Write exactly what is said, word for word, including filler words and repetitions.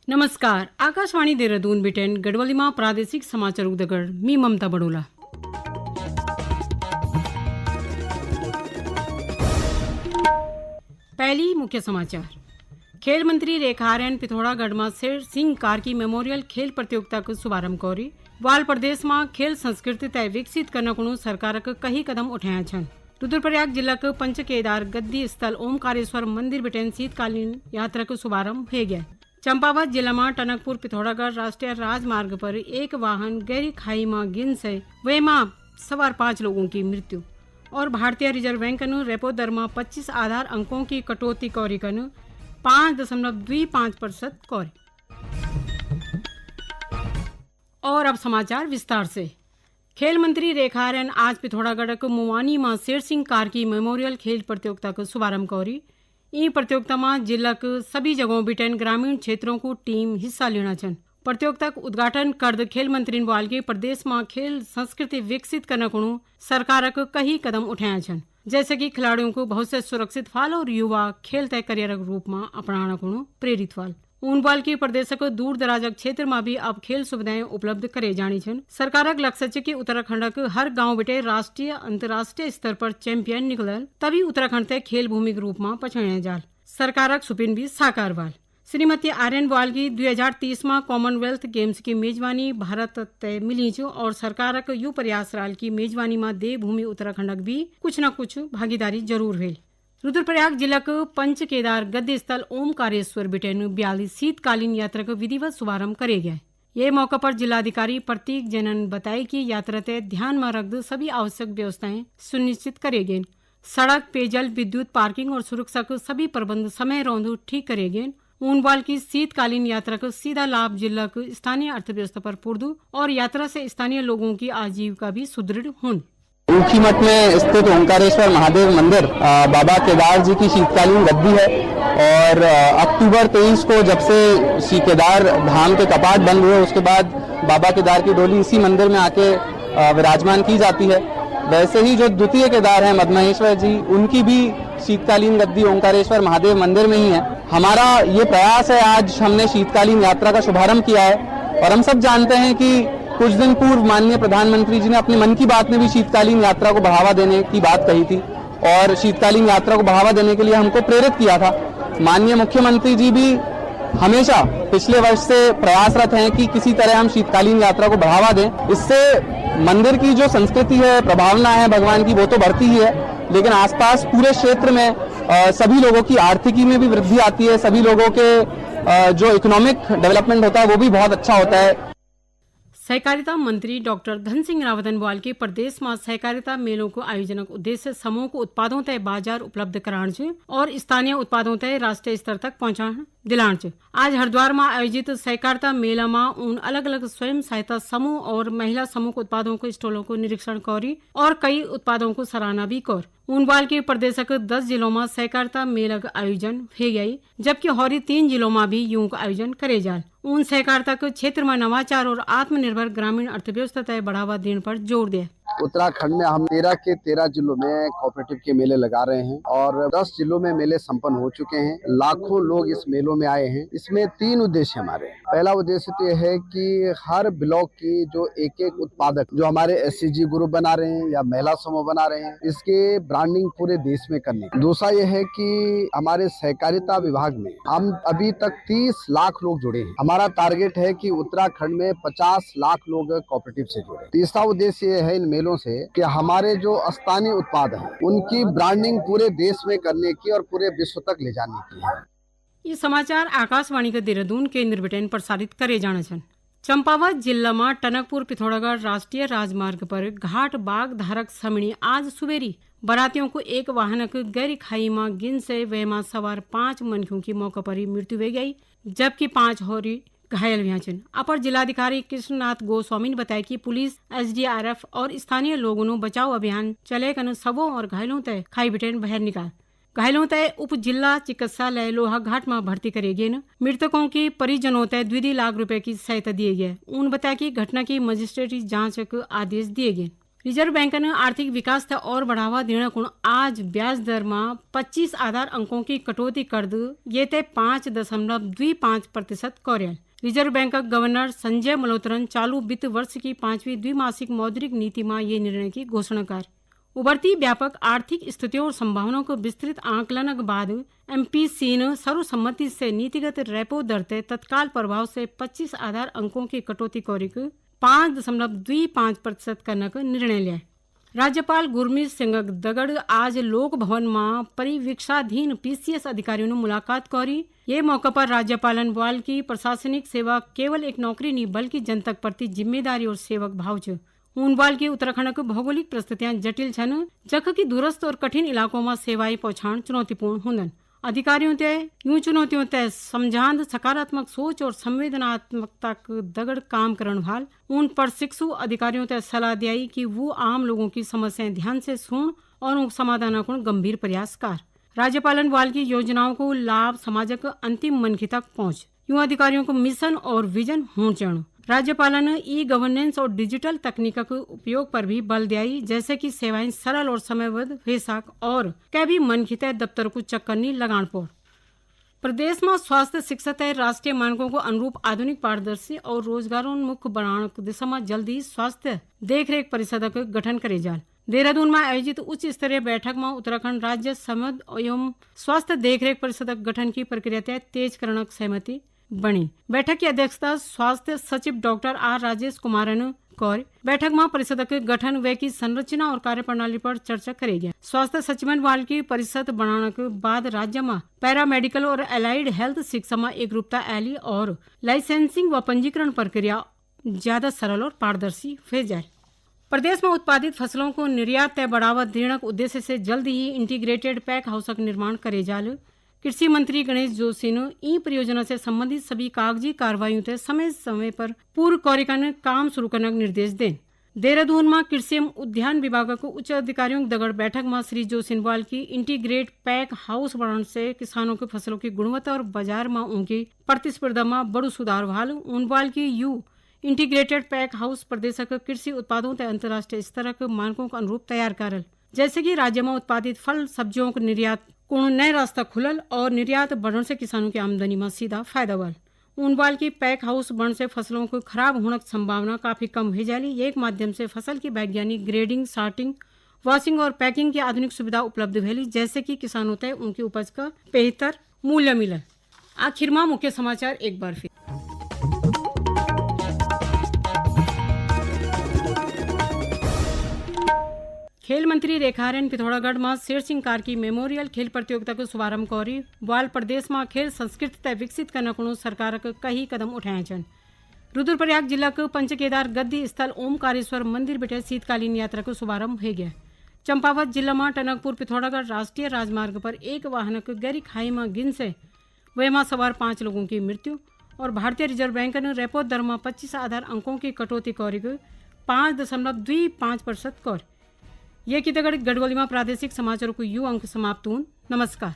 नमस्कार, आकाशवाणी देहरादून बिटेन गढ़वाली मां प्रादेशिक समाचार उदगड़ मी ममता बड़ोला। पहली मुख्य समाचार। खेल मंत्री रेखा आर्यन पिथौरागढ़ मां शेर सिंह कार्की मेमोरियल खेल प्रतियोगिता को शुभारंभ करी। वाल प्रदेश मां खेल संस्कृति तय विकसित करना कुणु सरकार क कई कदम उठाया छन। रुद्रप्रयाग जिला के पंच केदार गद्दी स्थल ओमकारेश्वर मंदिर बिटेन शीतकालीन यात्रा को शुभारंभ हो गया। चंपावत जिला मां टनकपुर पिथौरागढ़ राष्ट्रीय राजमार्ग पर एक वाहन गहरी खाई मां गिन से वे मां सवार पांच लोगों की मृत्यु। और भारतीय रिजर्व बैंक ने रेपो दर मां पच्चीस आधार अंकों की कटौती कौरी कन पाँच दशमलव दुई पाँच प्रतिशत कौरी। और अब समाचार विस्तार से। खेल मंत्री रेखा आर्यन आज पिथौरागढ़ के मुवानी मां शेर सिंह कार्की मेमोरियल खेल प्रतियोगिता को शुभारंभ करी। ई प्रतियोगिता मां जिला के सभी जगहों बिटेन ग्रामीण क्षेत्रों को टीम हिस्सा लेना छन। प्रतियोगिता का उद्घाटन करद खेल मंत्री ने बोल के प्रदेश मां खेल संस्कृति विकसित करना कुणु सरकार के कई कदम उठाया छन, जैसे कि खिलाड़ियों को भविष्य सुरक्षित फाल और युवा खेल तय करियर के रूप में अपनाना कुणु प्रेरित फाल। उन बोल की प्रदेश के दूर दराज क्षेत्र में भी अब खेल सुविधाएं उपलब्ध करे जानी छन। सरकार का लक्ष्य छ कि उत्तराखंड के हर गांव बिटे राष्ट्रीय अंतर्राष्ट्रीय स्तर पर चैंपियन निकलल, तभी उत्तराखंड तय खेल भूमि के रूप में पछाणा जाल। सरकार का सुपिन भी साकार वाल। श्रीमती आर्यन बोल की दो हज़ार तीस में कॉमनवेल्थ गेम्स की मेजबानी भारत तय मिली च और सरकार का यु प्रयास राल की मेजबानी में देवभूमि उत्तराखंड की भी कुछ न कुछ भागीदारी जरूर हुई। रुद्रप्रयाग जिला के पंच केदार गद्दी स्थल ओमकारेश्वर बिटेन ब्याली शीतकालीन यात्रा का विधिवत शुभारंभ करे गया। ये मौका पर जिलाधिकारी प्रतीक जैनन बताई कि यात्रा तय ध्यान में रखद सभी आवश्यक व्यवस्थाएं सुनिश्चित करे गए। सड़क, पेयजल, विद्युत, पार्किंग और सुरक्षा के सभी प्रबंध समय रौंदू ठीक करे गए। ऊन बाल की शीतकालीन यात्रा का सीधा लाभ जिला के स्थानीय अर्थव्यवस्था पर पुरदू और यात्रा से स्थानीय लोगों की आजीविका भी सुदृढ़ हुन। ऊखीमठ में स्थित ओंकारेश्वर महादेव मंदिर, अ, बाबा केदार जी की शीतकालीन गद्दी है और, अ, अक्टूबर तेईस को जब से श्री केदार धाम के कपाट बंद हुए, उसके बाद बाबा केदार की डोली इसी मंदिर में आके, अ, विराजमान की जाती है। वैसे ही जो द्वितीय केदार हैं मदमहेश्वर जी, उनकी भी शीतकालीन गद्दी ओंकारेश्वर महादेव मंदिर में ही है। हमारा ये प्रयास है, आज हमने शीतकालीन यात्रा का शुभारंभ किया है और हम सब जानते हैं कि कुछ दिन पूर्व माननीय प्रधानमंत्री जी ने अपने मन की बात में भी शीतकालीन यात्रा को बढ़ावा देने की बात कही थी और शीतकालीन यात्रा को बढ़ावा देने के लिए हमको प्रेरित किया था। माननीय मुख्यमंत्री जी भी हमेशा पिछले वर्ष से प्रयासरत हैं कि किसी तरह हम शीतकालीन यात्रा को बढ़ावा दें। इससे मंदिर की जो संस्कृति है, प्रभावना है भगवान की, वो तो बढ़ती ही है, लेकिन आसपास पूरे क्षेत्र में, अ, सभी लोगों की आर्थिकी में भी वृद्धि आती है, सभी लोगों के, अ, जो इकोनॉमिक डेवलपमेंट होता है, वो भी बहुत अच्छा होता है। सहकारिता मंत्री डॉक्टर धन सिंह रावत ने बोल के प्रदेश में सहकारिता मेलों को आयोजन का उद्देश्य समूह को उत्पादों तय बाजार उपलब्ध कराण च और स्थानीय उत्पादों तय राष्ट्रीय स्तर तक पहुंचाण दिलाण च। आज हरिद्वार में आयोजित सहकारिता मेला में उन अलग-अलग स्वयं सहायता समूह और महिला समूह के उत्पादों के स्टॉलों को निरीक्षण करी और कई उत्पादों को सराहना भी कर। उन बाल के प्रदेश के दस जिलों में सहकारिता मेला का आयोजन हुए गई, जबकि होरी तीन जिलों में भी यूं का आयोजन करे जाल। उन सहकारिता के क्षेत्र में नवाचार और आत्मनिर्भर ग्रामीण अर्थव्यवस्था तय बढ़ावा देने पर जोर दिया। उत्तराखंड में हम तेरह के तेरह जिलों में कोऑपरेटिव के मेले लगा रहे हैं और दस जिलों में मेले संपन्न हो चुके हैं। लाखों लोग इस मेलों में आए हैं। इसमें तीन उद्देश्य हमारे हैं। पहला उद्देश्य तो यह है कि हर ब्लॉक की जो एक एक उत्पादक, जो हमारे एसएचजी ग्रुप बना रहे हैं या महिला समूह बना रहे हैं, इसके ब्रांडिंग पूरे देश में करने की। दूसरा यह है कि हमारे सहकारिता विभाग में हम अभी तक तीस लाख लोग जुड़े हैं। हमारा टारगेट है कि उत्तराखंड में पचास लाख लोग कोऑपरेटिव से जुड़े। तीसरा उद्देश्य ये है इन मेलों से कि हमारे जो स्थानीय उत्पाद हैं, उनकी ब्रांडिंग पूरे देश में करने की और पूरे विश्व तक ले जाने की है। ये समाचार आकाशवाणी के देहरादून केंद्र बिटेन प्रसारित करे जाना छन। चंपावत जिला में टनकपुर पिथौरागढ़ राष्ट्रीय राजमार्ग पर घाट बाग धारक समणी आज सुबेरी बरातियों को एक वाहन के गहरी खाई में गिन से वे में सवार पांच मनखियों की मौके पर ही मृत्यु हो गई, जबकि पांच होरी घायल हुआ छन। अपर जिलाधिकारी कृष्णनाथ गोस्वामी ने बताया कि पुलिस, एसडीआरएफ और स्थानीय लोगों ने बचाव अभियान चले कन शवों और घायलों तय खाई बिटेन बाहर निकाल। घायलों तय उप जिला चिकित्सालय लोहाघाट में भर्ती करे गए न। मृतकों के परिजनों तय द्वि लाख रुपए की सहायता दिए गए। उन बताया कि घटना की मजिस्ट्रेटी जांच के आदेश दिए गए। रिजर्व बैंकन आर्थिक विकास ते और बढ़ावा देणा कुण आज ब्याज दर मा पच्चीस आधार अंकों की कटौती कर दी, ये ते पाँच दशमलव दुई पाँच प्रतिशत कौरियल। रिजर्व बैंक का गवर्नर संजय मल्होत्रन चालू वित्त वर्ष की पांचवी द्विमासिक मौद्रिक नीति मा ये निर्णय की घोषणा कर। उभरती व्यापक आर्थिक स्थितियों और संभावनाओं को विस्तृत आकलन के बाद एमपीसी ने सर्वसम्मति से नीतिगत रेपो दर ते तत्काल प्रभाव से पच्चीस आधार अंकों की कटौती कौरिक पाँच दशमलव दुई पाँच प्रतिशत करने का निर्णय लिया। राज्यपाल गुरमीत सिंह दगड़ आज लोक भवन मा परिवीक्षाधीन पीसीएस अधिकारियों ने मुलाकात करी। ये मौका पर राज्यपालन बुआल की प्रशासनिक सेवा केवल एक नौकरी नहीं, बल्कि जनता के प्रति जिम्मेदारी और सेवक भाव च। ऊन बुआल की उत्तराखंड की भौगोलिक परिस्थितियां जटिल छन, जख की दूरस्थ और कठिन इलाकों मा सेवाएं पहुंचाण चुनौतीपूर्ण हुंदन। अधिकारियों ते यूं चुनौतियों ते समझांद सकारात्मक सोच और संवेदनात्मकता के दगड़ काम करण वाल। उन प्रशिक्षु अधिकारियों ते सलाह दियाई कि वो आम लोगों की समस्याएं ध्यान से सुन और उन समाधान को गंभीर प्रयास कर। राज्यपालन वाल की योजनाओं को लाभ समाज के अंतिम मनखी तक पहुंच। यूं अधिकारियों को मिशन और विजन होण चैणु। राज्यपालन ई गवर्नेंस और डिजिटल तकनीक के उपयोग पर भी बल दियाई, जैसे कि सेवाएं सरल और समयबद्ध वे सक और कै भी मनखी ते दफ्तर को चक्कर नहीं लगाण पोड़। प्रदेश में स्वास्थ्य शिक्षा तय राष्ट्रीय मानकों को अनुरूप आधुनिक, पारदर्शी और रोजगारोन्मुख बनाने की दिशा में जल्दी स्वास्थ्य देखरेख परिषद का गठन करे जाल। देहरादून में आयोजित उच्च स्तरीय बैठक में उत्तराखंड राज्य समद एवं स्वास्थ्य देखरेख परिषद का गठन की प्रक्रिया तय तेज करण की सहमति बनी। बैठक की अध्यक्षता स्वास्थ्य सचिव डॉक्टर आर राजेश कुमारन कौर। बैठक में परिषद के गठन, वे की संरचना और कार्यप्रणाली पर चर्चा करेगी। स्वास्थ्य सचिवन वाल की परिषद बनाने के बाद राज्य में पैरामेडिकल और एलाइड हेल्थ शिक्षा में एकरूपता आली और लाइसेंसिंग व पंजीकरण प्रक्रिया ज्यादा सरल और पारदर्शी हो जाए। प्रदेश में उत्पादित फसलों को निर्यात तय बढ़ावा देने के उद्देश्य से जल्द ही इंटीग्रेटेड पैक हाउस का निर्माण करे जाल। कृषि मंत्री गणेश जोशी ने ई परियोजना से संबंधित सभी कागजी कार्रवाइयों ते समय समय पर पूर्ण कौरिकन काम शुरू करने का निर्देश दें। देहरादून में कृषि एवं उद्यान विभाग को उच्च अधिकारियों की दगड़ बैठक में श्री जोशी ने बुआल की इंटीग्रेट पैक हाउस बनाने से किसानों की फसलों की गुणवत्ता और बाजार में उनकी प्रतिस्पर्धा में बड़ू सुधार वाल। उन बुआल की यू इंटीग्रेटेड पैक हाउस प्रदेश के कृषि उत्पादों ते अंतर्राष्ट्रीय स्तर के मानकों के अनुरूप तैयार करल, जैसे कि राज्य में उत्पादित फल सब्जियों को निर्यात को नए रास्ता खुलल और निर्यात बढ़ने से किसानों की आमदनी में सीधा फायदा हुआ। उन बुआल की पैक हाउस बण से फसलों को खराब होने की संभावना काफी कम हो जाली। ये एक माध्यम से फसल की वैज्ञानिक ग्रेडिंग, सॉर्टिंग, वॉशिंग और पैकिंग की आधुनिक सुविधा उपलब्ध हुई, जैसे कि किसानों तय उनकी उपज का बेहतर मूल्य मिलल। आखिर में मुख्य समाचार एक बार फिर। खेल मंत्री रेखा आर्यन पिथौरागढ़ में शेर सिंह कार्की मेमोरियल खेल प्रतियोगिता को शुभारंभ करी। बुआल प्रदेश में खेल संस्कृति तय विकसित करने को सरकार के कई कदम उठाए छन। रुद्रप्रयाग जिला के पंचकेदार गद्दी स्थल ओमकारेश्वर मंदिर बिटे शीतकालीन यात्रा को शुभारंभ हो गया। चंपावत जिला में टनकपुर पिथौरागढ़ राष्ट्रीय राजमार्ग पर एक वाहन के गहरी खाई में गिन से वेमा सवार पांच लोगों की मृत्यु। और भारतीय रिजर्व बैंक ने रेपो दर में पच्चीस आधार अंकों की कटौती कौरी को पाँच दशमलव दुई पाँच प्रतिशत कौर। ये की तगड़ गढ़वाली में प्रादेशिक समाचारों को यू अंक समाप्त हुन। नमस्कार।